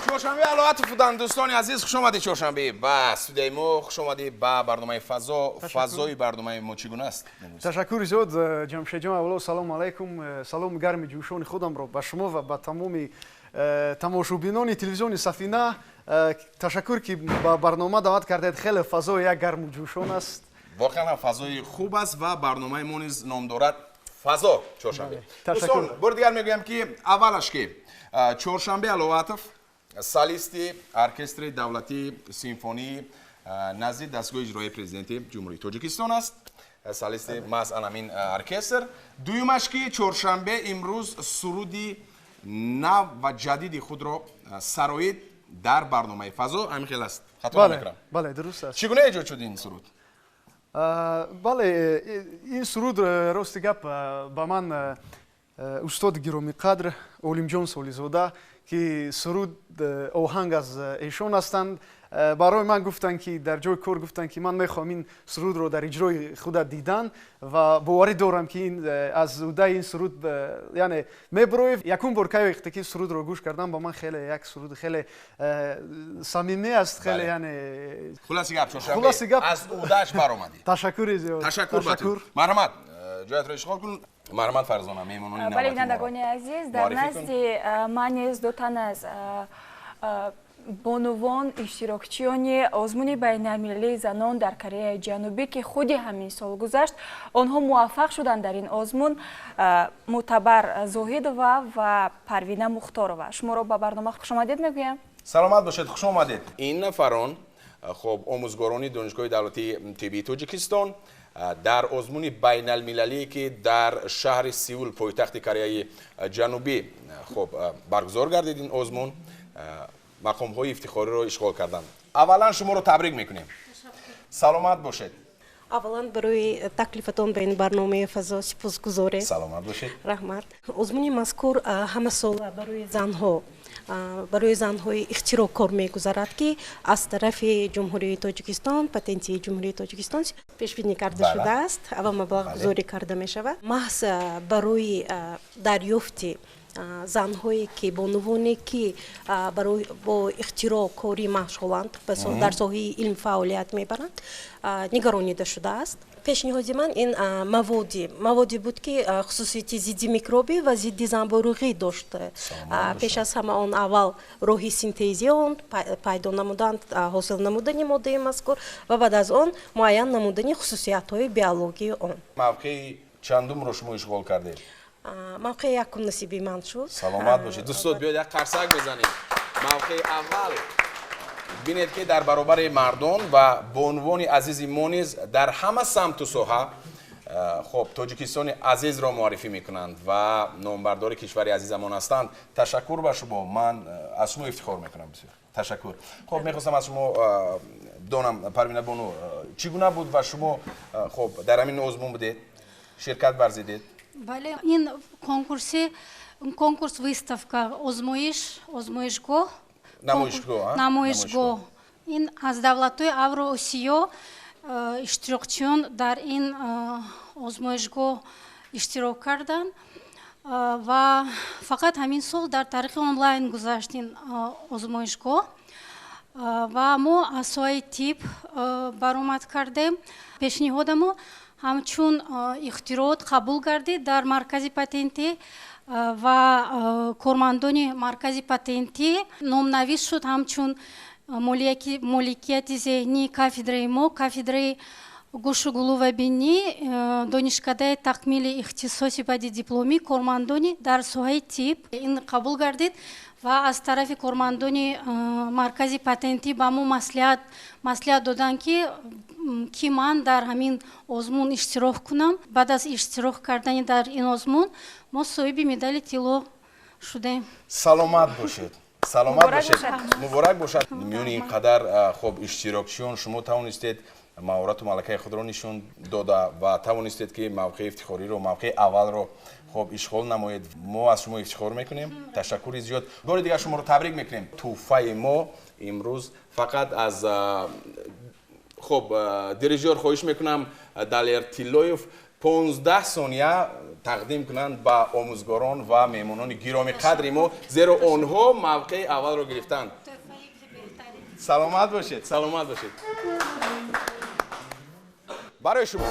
Чоршанбе Алоатов буданд, дӯстони азиз. Хуш омадед, Чоршанбе, ба студияи мо. Хуш омадед ба барномаи Фазо. Фазои барномаи мо чӣ гуна аст? Ташаккури зиёд, Ҷамшедҷон. Аввало салому алайкум. Саломи гарми ҷӯшони худамро ба шумо ва ба тамоми тамошобинони телевизиони Сафина. Ташаккур, ки ба барнома даъват кардед. Хеле фазои як гарму ҷӯшон аст. Воқеан ҳам фазои хуб аст ва барномаи мо низ ном дорад Фазо. Чоршанбе, дӯстон, бори дигар мегӯям, ки аввалаш ки Чоршанбе Алоатов солисти оркестри давлатии симфонии назди дастгоҳи иҷроии президенти Ҷумҳурии Тоҷикистон аст, солисти маҳз анамин оркестр. Дуюмаш ки Чоршанбе имрӯз суруди нав ва ҷадиди худро сароид дар барномаи Фазо. Ҳамин хел аст, хато намекунам? Бале, дуруст аст. Чӣ гуна эҷод шуд ин суруд? Бале, ин суруд, рости гап, ба ман устоди гиромиқадр Олимҷон Солизода, ки суруд оҳанг аз эшон ҳастанд, барои ман гуфтанд, ки дар ҷои кор гуфтанд, ки ман мехоҳам ин сурудро дар иҷрои худат дидан ва боварӣ дорам, ки ин аз удаи ин суруд, яъне, мебуроӣ. Якум бор кай вақте ки сурудро гӯш кардам, ба ман хеле як суруд хеле самимӣ аст, хеле, яъне Хулоси гап, Чоршанбе, аз удаш баромадӣ. Ташаккури зиёд. Ташаккур ба ту. Марҳамат, ҷоятро ишғол кун. Марҳамат, Фарзона, меҳмонони Бале, бинандагони азиз, дар назди ман низ ду тан аз бонувон, иштирокчиёни озмуни байналмилалии занон дар Кореяи Ҷанубӣ, ки худи ҳамин сол гузашт, онҳо муваффақ шуданд дар ин озмун, Мӯътабар Зоҳидова ва Парвина Мухторова. Шуморо ба барнома хушомадед мегӯям. Саломат бошед, хуш омадед. Ин нафарон, хоб, омӯзгорони Донишгоҳи давлатии тиббии Тоҷикистон дар озмуни байналмилалие, ки дар шаҳри Сеул, пойтахти Кореяи Ҷанубӣ, хоб, баргузор гардид, ин озмун мақомҳои ифтихориро ишғол карданд. Аввалан шуморо табрик мекунем, саломат бошед. Аввалан барои таклифатон ба ин барномаи Фазо сипосгузорем. Саломат бошед. Раҳмат. Озмуни мазкур ҳамасола барои занҳо, барои занҳои ихтироъкор мегузарад, ки аз тарафи Ҷумҳурии Тоҷикистон, патентии Ҷумҳурии Тоҷикистон пешбинӣ карда шудааст ва маблағгузорӣ карда мешавад. Маҳз барои дарёфти занҳое ки, бонувоне ки бо ихтироъкорӣ машғуланд, дар соҳаи илм фаъолият мебаранд, нигаронида шудааст. Пешниҳоди ман ин маводе буд, ки хусусияти зидди микробӣ ва зидди занбӯруғӣ дошт. Пеш аз ҳама он аввал роҳи синтези он пайдо намуданд, ҳосил намудани моддаи мазкур ва баъд аз он муайян намудани хусусиятҳои биологии он. Мавқеи чандумро шумо ишғол кардед? Мавқеи якум насиби ман шуд. Саломат бошед. Дӯстон, биёед як қарсак мезанем. Мавқеи аввал. Бинед, ки дар баробари мардон ва бонувони азизи мо низ дар ҳама самту соҳа, хоб, Тоҷикистони азизро муаррифӣ мекунанд ва номбардори кишвари азизамон ҳастанд. Ташаккур ба шумо, ман аз шумо ифтихор мекунам бисёр. Ташаккур. Хоб, мехостам аз шумо донам, Парвина бону, чӣ гуна буд ва шумо, хоб, дар ҳамин озмун будед, ширкат варзидед? Бале, ин конкурси, конкурс, выставка, озмоиш, озмоишгоҳ, намоишгоҳ. Намоишгоҳ. Ин аз давлатҳои Авроосиё иштирокчиён дар ин озмоишгоҳ иштирок карданд ва фақат ҳамин сол дар тариқи онлайн гузашт ин озмоишгоҳ ва мо аз соҳаи тиб баромад кардем. Пешниҳодамо ҳамчун ихтироот қабул гардид дар маркази патентӣ. Ва кормандони маркази патентӣ номнавис шуд ҳамчун моликияти зеҳнии кафедраи мо, кафедраи гӯшу гулӯ ва бинӣ, донишкадаи такмили ихтисоси баъди дипломӣ, кормандони дар соҳаи тиб. Ин қабул гардид ва аз тарафи кормандони маркази патентӣ ба мо маслиҳат доданд, ки ман дар ҳамин озмун иштирок кунам. Баъд аз иштирок кардани дар ин озмун мо соҳиби медали тилло шудем. Саломат бошед. Саломат бошед. Муборак бошад. Миёни ин қадар хуб иштирокчиён шумо тавонистед маҳорату малакаи худро нишон дода ва тавонистед, ки мавқеи ифтихориро, мавқеи аввалро хуб ишғол намоед. Мо аз шумо ифтихор мекунем. Ташаккури зиёд. Бори дигар шуморо табрик мекунем. Тӯҳфаи мо имрӯз фақат аз хуб дирижёр хоҳиш мекунам Далер Тиллоев 15 сония тақдим кунанд ба омӯзгорон ва меҳмонони гиромӣ қадри мо, зеро онҳо мавқеи аввалро гирифтанд. Саломат бошед, саломат бошед. Барои шумо.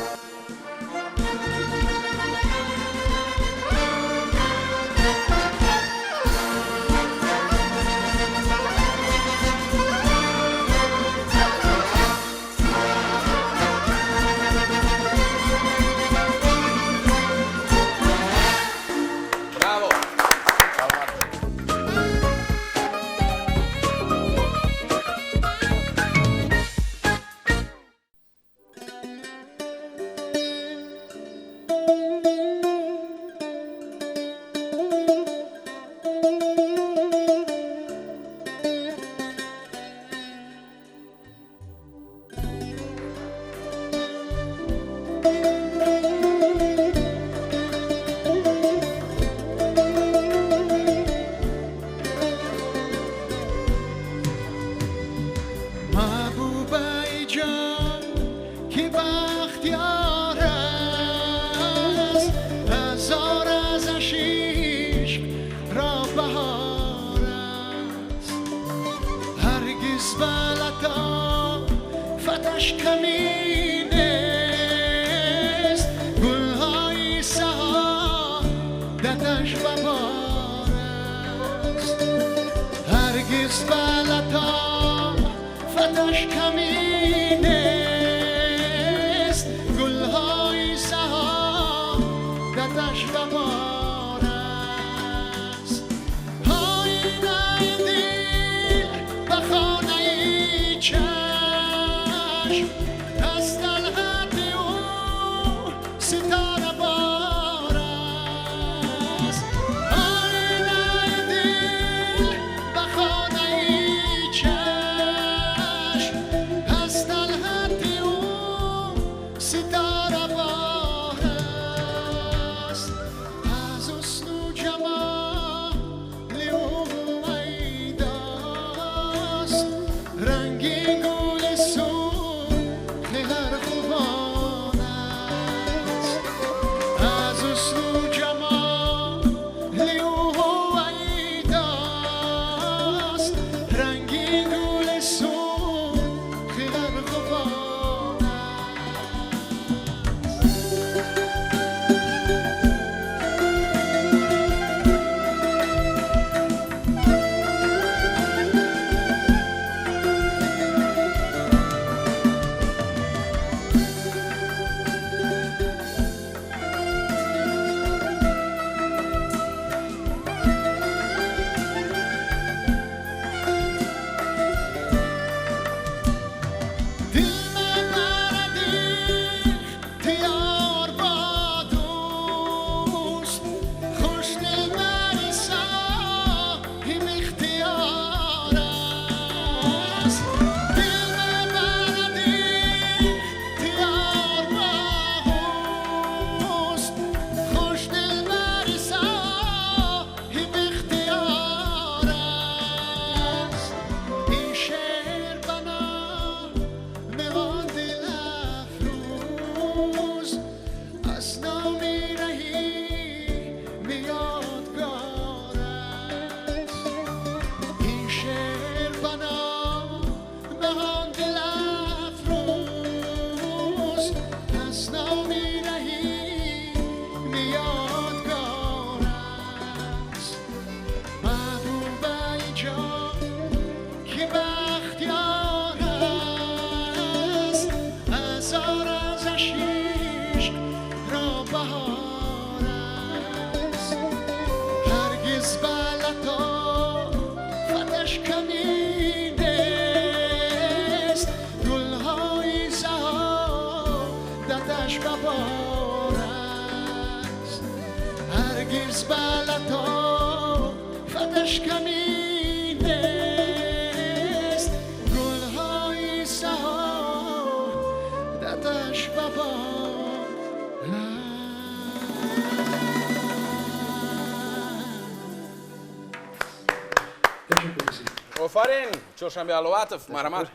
Офарин, Чоршанбе Аловатов, марҳамат.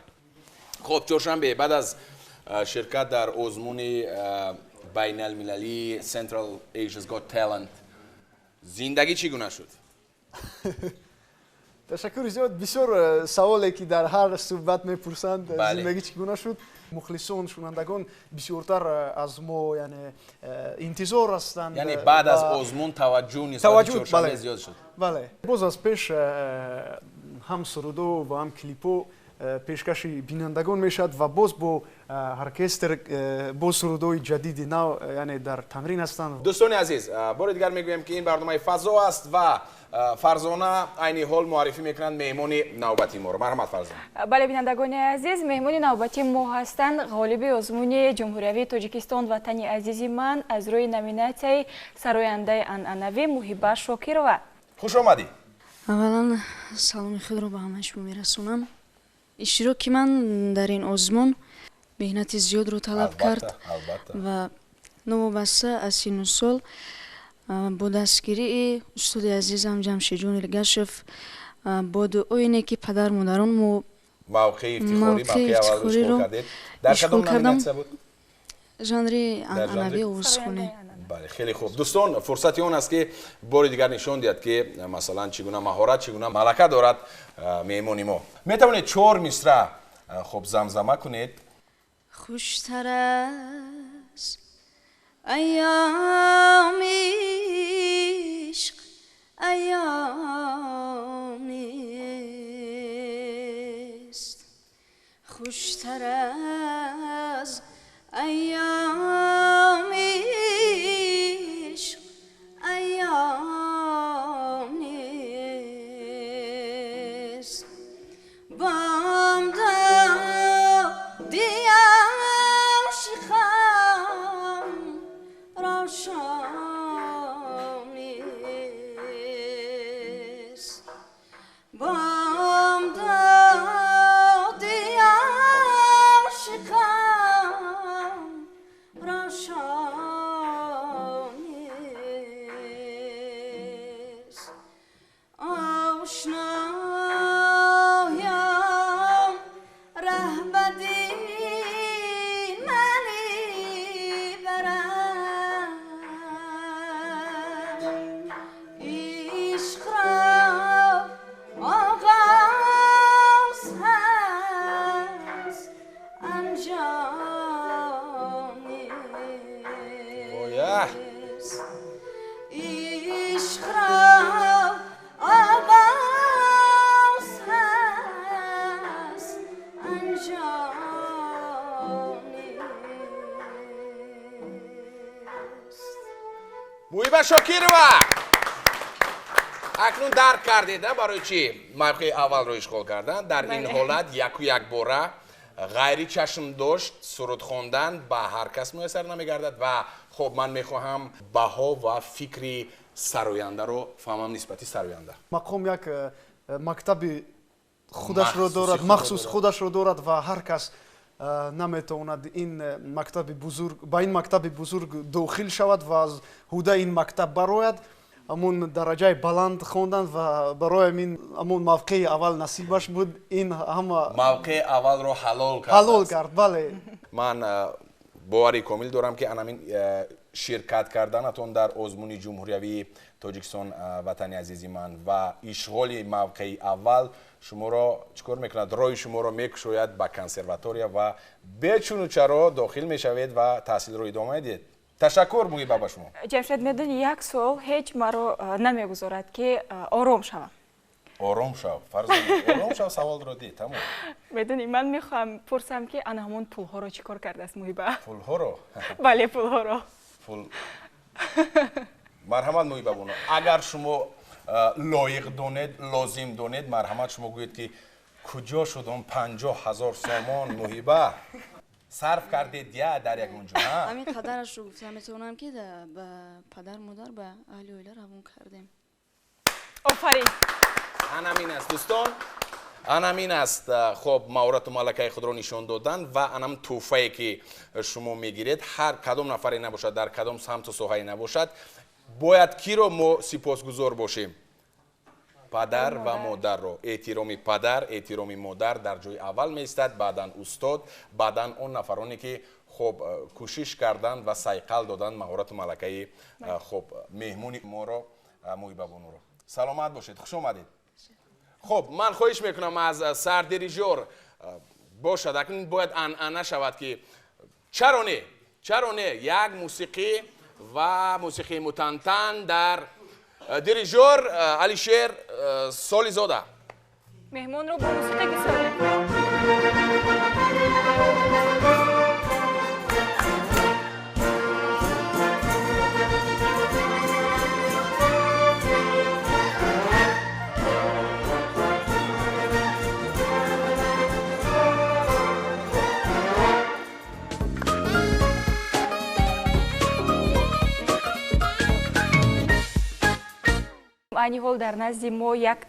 Хуб, Чоршанбе, баъд аз ширкат дар озмуни байналмилалии Central Asia's Got Talent зиндагӣ чӣ гуна шуд? Ташаккури зиёд. Бисёр саволе ки дар ҳар суҳбат мепурсанд, зиндагӣ чӣ гуна шуд. Мухлисон, шунавандагон бисёртар аз мо, яъне, интизор ҳастанд. Яъне баъд аз озмун таваҷҷӯҳ нисбати Чоршанбе зиёд шуд. Бале, боз аз пеш ҳам сурудо ва ҳам клипо пешкаши бинандагон мешавад ва боз бо оркестр бо сурудҳои ҷадиди нав, яъне, дар тамрин ҳастанд. Дӯстони азиз, бори дигар мегӯем, ки ин барномаи фазо аст ва Фарзона айни ҳол муаррифӣ мекунанд меҳмони навбати моро. Марҳамат, Фарзона. Бале, бинандагони азиз, меҳмони навбати мо ҳастанд ғолиби озмуни ҷумҳуриявии Тоҷикистон «Ватани азизи ман» аз рӯи номинатсияи сарояндаи анъанавӣ Муҳиба Шокирова. Хуш омадӣ. Аввалан саломи худро ба ҳамаи шумо мерасонам. Иштироки ман дар ин озмун меҳнати зиёдро талаб кард ва новобаста аз синну сол бо дастгирии устоди азизам Ҷамшидҷон Иргашев, бо дуои неки падар модарон мо мавқеи ифтихориро ишғол кардам. Жанри анъанавии овозхонӣ. Бале, хеле хуб. Дӯстон, фурсати он аст, ки бори дигар нишон диҳад, ки масалан чӣ гуна маҳорат, чӣ гуна малака дорад меҳмони мо. Метавонед чор мисра, хуб, замзама кунед. Хуштар аз айёми ишқ айём нест, хуштар аз айёми ишқ айём нест. Бомдоди ошиқон ро шом нест, бомдоди ошиқон ро шом нест. Ошноям раҳ ба дин мани барад, ишқро оғоз ҳаст, анҷом нест. Ишқро оғоз ҳаст, анҷом нест. Муҳиба Шокирова, акнун дарк кардед, барои чӣ мавқеи аввалро ишғол кардан. Дар ин ҳолат яку якбора ғайри чашмдошт суруд хондан ба ҳар кас муяссар намегардад. Ва хуб, ман мехоҳам баҳо ва фикри сарояндаро фаҳмам нисбати сароянда. Мақом як мактаби худашро дорад, махсус худашро дорад ва ҳар кас наметавонад ин мактаби бузург, ба ин мактаби бузург дохил шавад ва аз ҳудаи ин мактаб барояд. Ҳамон дараҷаи баланд хондан ва барои ҳамин ҳамон мавқеи аввал насибаш буд. Ин ҳама мавқеи аввалро ҳалол кард. Ҳалол кард, бале. Ман бовари комил дорам, ки анамин ширкат карданатон дар озмуни ҷумҳуриявии Тоҷикистон «Ватани азизи ман» ва ишғоли мавқеи аввал шуморо чӣ кор мекунад? Роҳи шуморо мекушояд ба консерватория ва бечуну чаро дохил мешавед ва таҳсилро идома медиҳед. Ташаккур, Муҳиба, ба шумо. Ҷамшед, медони, як суол ҳеҷ маро намегузорад, ки ором шавам. Ором шав, Фарзона, ором шав, саволро ди, тамом. Медони, ман мехоҳам пурсам, ки ана ҳамон пулҳоро чӣ кор кардааст Муҳиба? Пулҳоро? Бале, пулҳоро. Пул. Марҳамат, Муҳиба бону, агар шумо лоиқ донед, лозим донед, марҳамат, шумо гӯед, ки куҷо шуд он 50 000 сомон, Муҳиба? Сарф кардед я дар ягон ҷо? Ҳамин қадарашро гуфта метавонам, ки ба падар, модар, ба аҳли оила равон кардем. Офарин! Анамин аст, дӯстон, анамин аст. Хоб, маҳорату малакаи худро нишон додан ва анам тӯҳфае, ки шумо мегиред, ҳар кадом нафаре набошад, дар кадом самту соҳае набошад, бояд киро мо сипосгузор бошем? Падар ва модарро, эҳтироми падар, эҳтироми модар дар ҷои аввал меистад, баъдан устод, баъдан он нафароне ки хуб кӯшиш карданд ва сайқал доданд маҳорату малакаи хуб меҳмони моро, Муҳибабонуро. Саломат бошед, хуш омадед. Хуб, ман хоҳиш мекунам аз сардирижёр бошад, акнун бояд анъана шавад ки чаро не, чаро не як мусиқӣ ва мусиқии мутантан дар дирижёр Алишер Солизода. Меҳмонро бо мусиқӣ гусорем. Айни ҳол дар назди мо як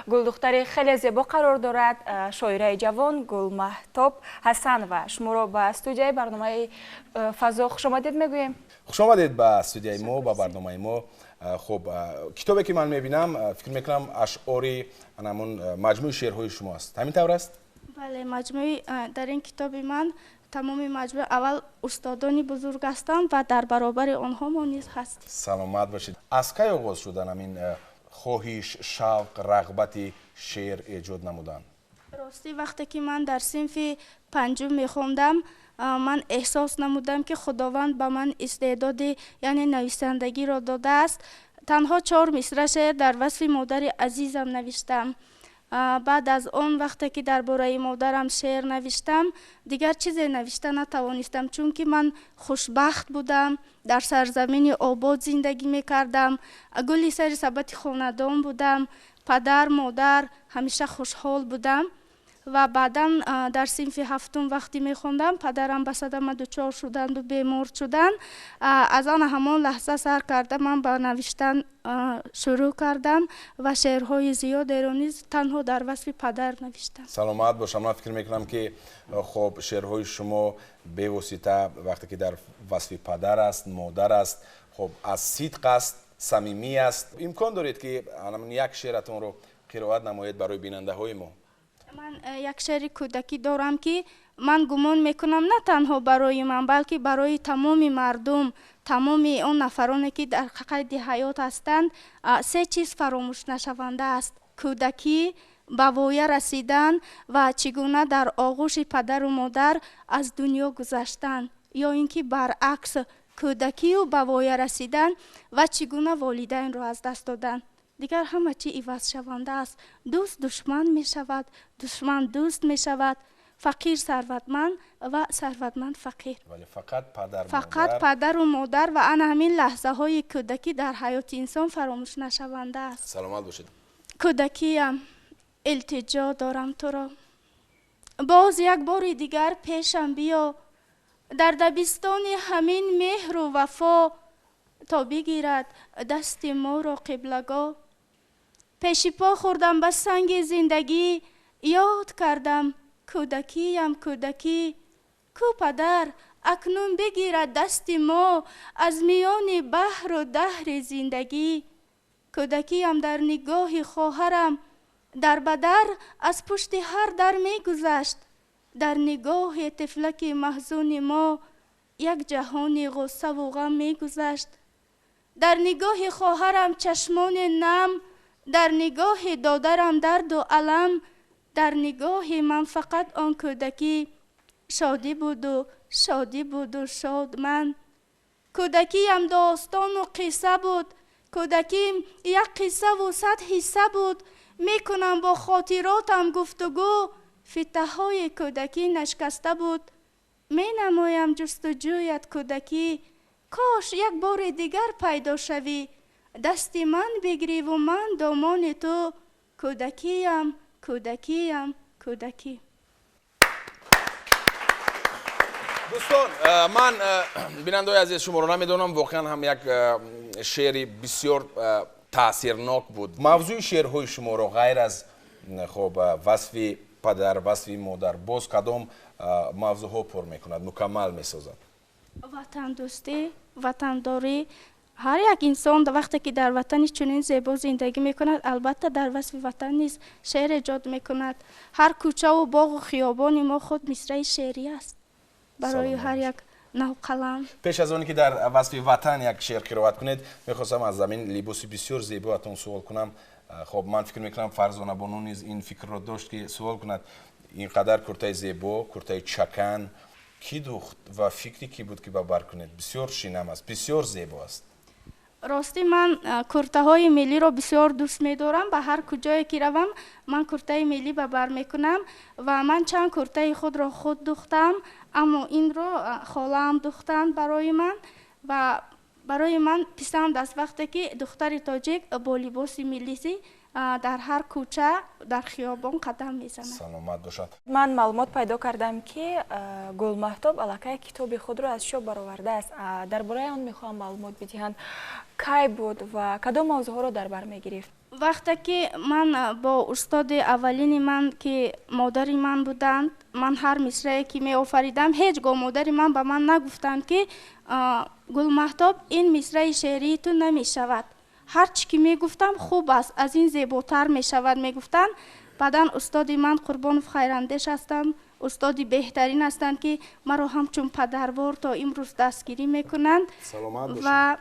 гулдухтари хеле зебо қарор дорад, шоираи ҷавон Гулмаҳтоб Ҳасанова. Шуморо ба студияи барномаи фазо хушомадед мегӯем. Хушомадед ба студияи мо, ба барномаи мо. Хуб, китобе ки ман мебинам, фикр мекунам ашъори ҳамон маҷмӯи шеърҳои шумо аст. Ҳамин тавр аст? Бале, маҷмӯи дар ин китоби ман тамоми маҷмӯи аввал устодони бузург ҳастанд ва дар баробари онҳо мо низ ҳастем. Саломат бошед. Аз кай оғоз шудан ҳамин хоҳиш, шавқ, рағбати шеър эҷод намудан? Ростӣ, вақте ки ман дар синфи панҷум мехондам, ман эҳсос намудам, ки Худованд ба ман истеъдоди, яъне нависандагиро додааст. Танҳо 4 мисра шеър дар васфи модари азизам навиштам. Баъд аз он вақте ки дар бораи модарам шеър навиштам, дигар чизе навишта натавонистам, чунки ман хушбахт будам, дар сарзамини обод зиндагӣ мекардам, гули сари сабати хонадон будам, падар, модар ҳамеша хушҳол будам. Ва баъдан дар синфи ҳафтум вақте мехондам, падарам ба садама дучор шуданду бемор шуданд. Аз он ҳамон лаҳза сар карда ман ба навиштан шурӯъ кардам ва шеърҳои зиёдеро низ танҳо дар васфи падар навиштам. Саломат бошам. Ман фикр мекунам ки хуб шеърҳои шумо бевосита вақте ки дар васфи падар аст, модар аст, хуб аз сидқ аст, самимӣ аст. Имкон доред ки як шеъратонро қироат намоед барои бинандаҳои мо? Ман як шеъри кӯдакӣ дорам, ки ман гумон мекунам на танҳо барои ман, балки барои тамоми мардум, тамоми он нафароне ки дар қайди ҳаёт ҳастанд, се чиз фаромӯшнашаванда аст: кӯдакӣ, ба воя расидан ва чӣ гуна дар оғӯши падару модар аз дунё гузаштан, ё ин ки баръакс кӯдакию ба воя расидан ва чӣ гуна волидайнро аз даст додан. Дигар ҳама чӣ ивазшаванда аст. Дӯст душман мешавад, душман дӯст мешавад, фақир сарватманд ва сарватманд фақир. Вале фақат падар, фақат падару модар ва ана ҳамин лаҳзаҳои кӯдакӣ дар ҳаёти инсон фаромӯшнашаванда аст. Саломат бошед. Кӯдакиям, илтиҷо дорам туро, боз як бори дигар пешам биё, дар дабистони ҳамин меҳру вафо, то бигирад дасти моро қиблагоҳ. Пеши по хӯрдам ба санги зиндагӣ, ёд кардам кӯдакиям кӯдакӣ. Ку падар акнун бигирад дасти мо аз миёни баҳру даҳри зиндагӣ. Кӯдакиям дар нигоҳи хоҳарам, дар ба дар аз пушти ҳар дар мегузашт. Дар нигоҳи тифлаки маҳзуни мо як ҷаҳони ғуссаву ғам мегузашт. Дар нигоҳи хоҳарам чашмони нам, дар нигоҳи додарам дарду алам, дар нигоҳи ман фақат он кӯдакӣ. Шодӣ буду шодӣ буду шод ман. Кӯдакиям достону қисса буд, кӯдаким як қиссаву 100 ҳисса буд. Мекунам бо хотиротам гуфтугӯ, фитаҳои кӯдакӣ нашкаста буд. Менамоям ҷустуҷӯят кӯдакӣ, кош як бори дигар пайдо шавӣ. Дасти ман бигриву ман домони ту. Кӯдакиям, кӯдакиям, кӯдакӣ. Дӯстон, ман бинандаҳои азиз шуморо намедонам, воқеан ҳам як шеъри бисёр таъсирнок буд. Мавзӯи шеърҳои шуморо ғайр аз хуб васфи падар, васфи модар, боз кадом мавзӯъҳо пур мекунад, мукаммал месозад? Ватандӯстӣ, ватандорӣ, Ҳар як инсон вақте ки дар ватани чунин зебо зиндагӣ мекунад, албатта дар васфи ватан низ шеър эҷод мекунад. Ҳар кӯчаву боғу хиёбони мо худ мисраи шеърӣ аст барои ҳар як навқалам. Пеш аз оне ки дар васфи ватан як шеър қироат кунед, мехостам аз замин либоси бисёр зебоатон суол кунам. Хоб, ман фикр мекунам, Фарзона бону низ ин фикрро дошт, ки суол кунад: ин қадар куртаи зебо, куртаи чакан кӣ духт ва фикри кӣ буд, ки ба бар кунед? Бисёр шинам аст, бисёр зебо аст. Ростӣ, ман куртаҳои миллиро бисёр дӯст медорам. Ба ҳар куҷое ки равам, ман куртаи миллӣ ба бар мекунам ва ман чанд куртаи худро худ духтам, аммо инро холаам духтанд барои ман ва барои ман писанд аст, вақте ки духтари тоҷик бо либоси миллисӣ дар ҳар кӯча, дар хиёбон қадам мезанад. Саломат бошад. Ман маълумот пайдо кардам, ки Гулмаҳтоб аллакай китоби худро аз чоп баровардааст. Дар бораи он мехоҳам маълумот бидиҳанд. Кай буд ва кадом мавзӯъҳоро дар бар мегирифт? Вақте ки ман бо устоди аввалини ман, ки модари ман буданд, ман ҳар мисрае ки меофаридам, ҳеҷ гоҳ модари ман ба ман нагуфтанд, ки Гулмаҳтоб, ин мисраи шеърии ту намешавад. Ҳар чӣ ки мегуфтам, хуб аст, аз ин зеботар мешавад, мегуфтанд. Баъдан устоди ман Қурбонов Хайрандеш ҳастанд, устоди беҳтарин ҳастанд, ки маро ҳамчун падарвор то имрӯз дастгирӣ мекунанд. Ва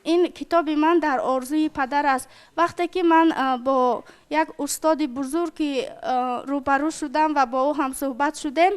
ин китоби ман дар орзуи падар аст. Вақте ки ман бо як устоди бузург ки рӯбарӯ шудам ва бо ӯ ҳамсӯҳбат шудем,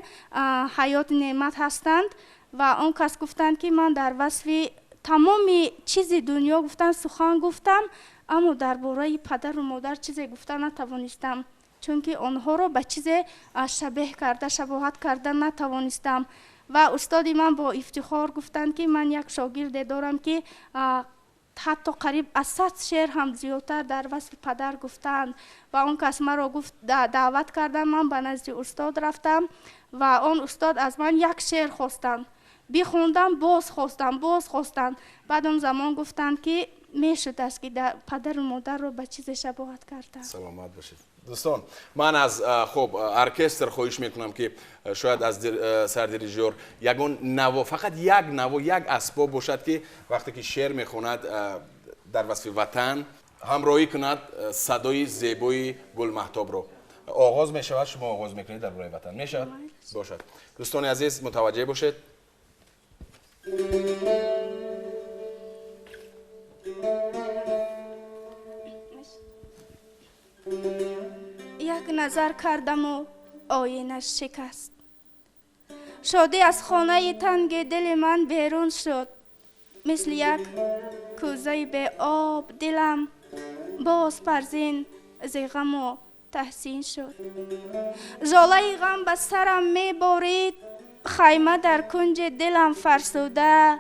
Ҳаёт Неъмат ҳастанд, ва он кас гуфтанд, ки ман дар васфи тамоми чизи дунё гуфтан сухан гуфтам, аммо дар бораи падару модар чизе гуфта натавонистам, чунки онҳоро ба чизе шабеҳ карда, шабоҳат карда натавонистам. Ва устоди ман бо ифтихор гуфтанд, ки ман як шогирде дорам, ки ҳатто қариб аз 100 шеър ҳам зиёдтар дар васфи падар гуфтаанд. Ва он кас маро гуфт, даъват кардам, ман ба назди устод рафтам ва он устод аз ман як шеър хостанд. Бихондам, боз хостам, боз хостанд. Баъд он замон гуфтанд, ки мешудааст, ки падару модарро ба чизе шабоҳат кардам. Саломат бошед. Дӯстон, ман аз хуб оркестр хоҳиш мекунам, ки шояд аз сардирижёр ягон наво, фақат як наво, як асбоб бошад, ки вақте ки шеър мехонад дар васфи ватан, ҳамроҳӣ кунад садои зебои Гулмаҳтобро. Оғоз мешавад, шумо оғоз мекунед дар бораи ватан. Мешавад? Бошад. Дӯстони азиз, мутаваҷҷеҳ бошед. Як назар кардаму оинаш шикаст, шодӣ аз хонаи танги дили ман берун шуд. Мисли як кӯзаи беоб дилам боз парзин зи ғаму таҳсин шуд. Жолаи ғам ба сарам меборид, хайма дар кунҷи дилам фарсуда.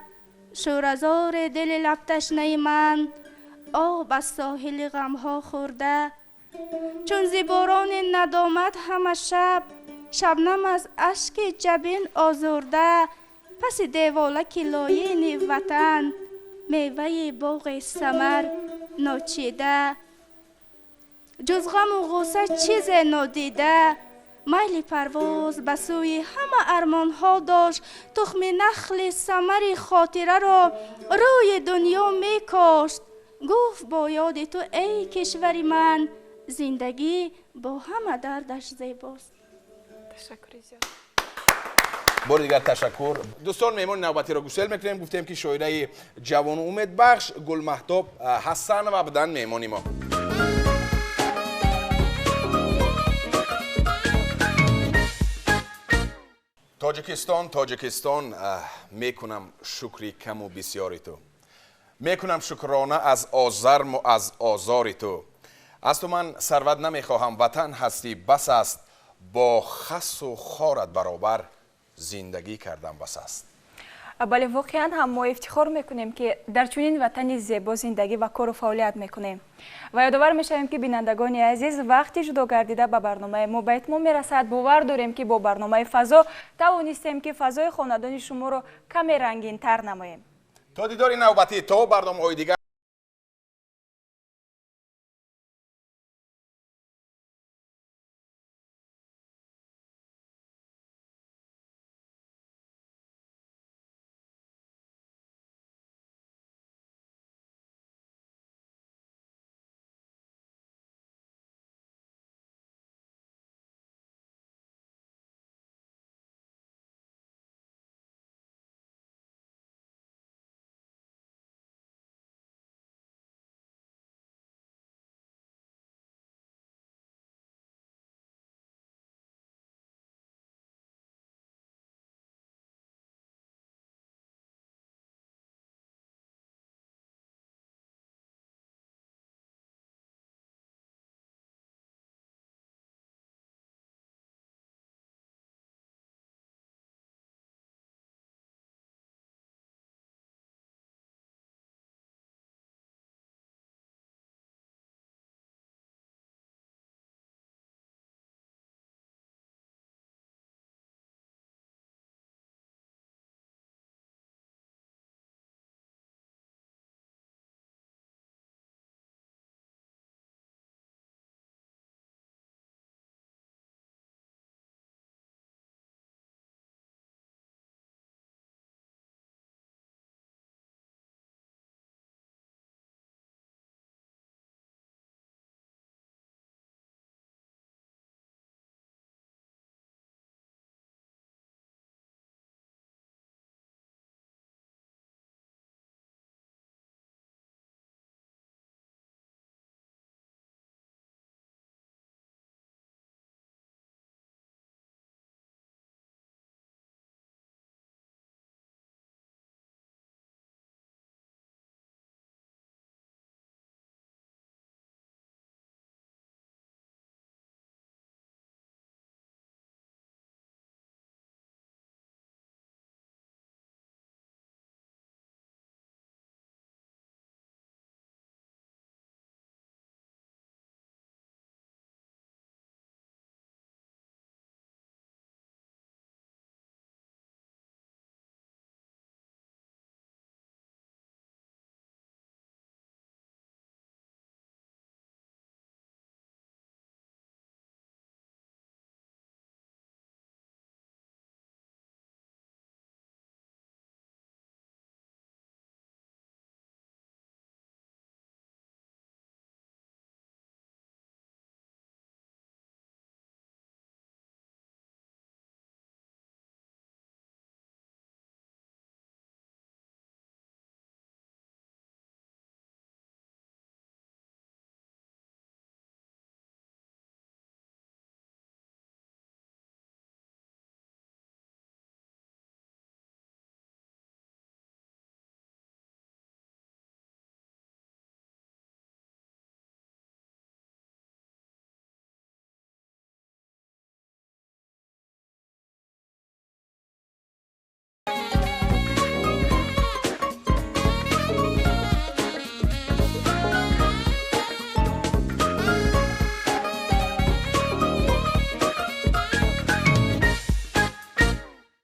Шӯразори дили лабташнаи ман об аз соҳили ғамҳо хӯрда. Чун зи борони надомат ҳама шаб шабнам аз ашки ҷабин озурда, паси деволаки лоини ватан меваи боғи самар ночида. Ҷуз ғаму ғусса чизе нодида, майли парвоз ба сӯи ҳама армонҳо дошт. Тухми нахли самари хотираро рӯи дунё мекошт. Гуфт: бо ёди ту, эй кишвари ман, зиндагӣ бо ҳама дардаш зебост. Ташаккури зиёд. Бори дигар ташаккур. Дӯстон, меҳмони навбатиро гусел мекунем. Гуфтем, ки шоираи ҷавону умедбахш Гулмаҳтоб Ҳасанова буданд меҳмони мо. Тоҷикистон, Тоҷикистон, мекунам шукри каму бисёри ту, мекунам шукрона аз озарму аз озори ту. Аз ту ман сарват намехоҳам, ватан ҳастӣ бас аст. Бо хасу хорат баробар зиндагӣ кардам бас аст. Бале, воқеан ҳам мо ифтихор мекунем, ки дар чунин ватани зебо зиндагӣ ва кору фаъолият мекунем. Ва ёдовар мешавем, ки бинандагони азиз, вақти ҷудо гардида ба барномаи мо ба итмом мерасад. Бовар дорем, ки бо барномаи фазо тавонистем, ки фазои хонадони шуморо каме рангинтар намоем. То дидори навбатӣ, то барномаҳои дигар.